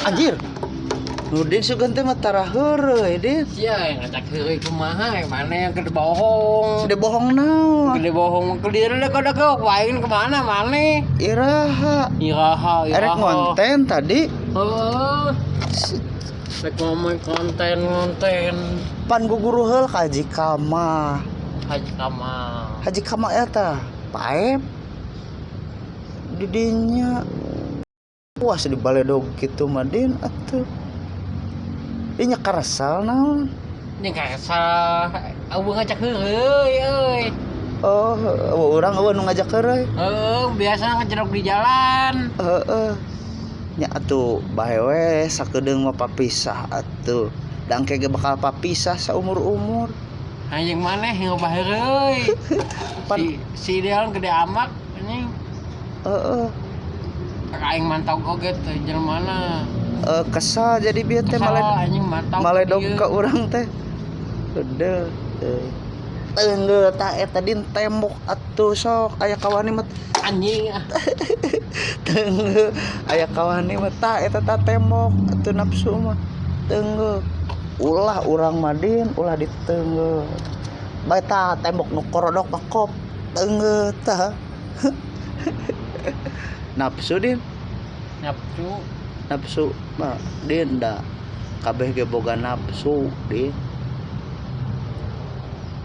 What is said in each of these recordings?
Anjir. Nurdin sugan teh mah tara heureuy, Din. Sia yang ngajak heureuy kumaha, yang mana yang gede bohong. Sudah bohong naon? Gede bohong ke diri lah kada ke wain kemana mana? Iraha. Iraha, iraha. Erek ngonten tadi. Heeh. Rek ngomong konten konten. Pan guguru heul ka Haji Kamal. Haji Kamal. Haji Kamal eta paep didinya puas di baledog kitu mah, Din, atuh. Dinya karesal naon? Nya karesal, eueuh ngajak heureuy euy. Oh, eueuh urang eueuh nu ngajak heureuy. Heeh, biasa ngejerok di jalan. Heeh. Nya atuh bae we sakedeung mah papisah atuh. Da engke ge bakal papisah saumur-umur. Anjing maneh ngobah heureuy. Pan Si si ideal gede amak anjing. Heeh. Aing mantau oge teh jelema. Kesal jadi bieu teh Kesal anjing mantau. Maledog ka urang teh. Udah. Tenggeu ta eta, Din, tembok atuh sok aya kawani mah. Anjing ah. Tenggeu aya kawani mah ta eta ta tembok atuh nafsu mah. Tenggeu. Ulah urang mah, Din, ulah ditenggeu. Bae ta tembok nu korodok mah kop tenggeu ta. Nafsu, Din. Nafsu. Nafsu mah, Din, da kabeh ge boga nafsu, Din.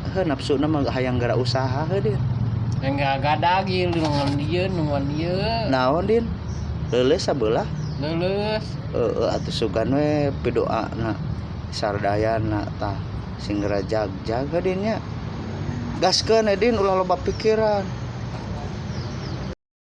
Heuh, nafsu mah hayang gara usaha heuh, Din. Yang gak gadag ieu nungan dieu nungan dieu. Naon, Din? Leuleus sabelah. Leuleus. Heeh, atuh sugan we pidoana sardayana tah sing geura jag-jag, Din, nya. Gaskeun, Din, ulah loba pikiran.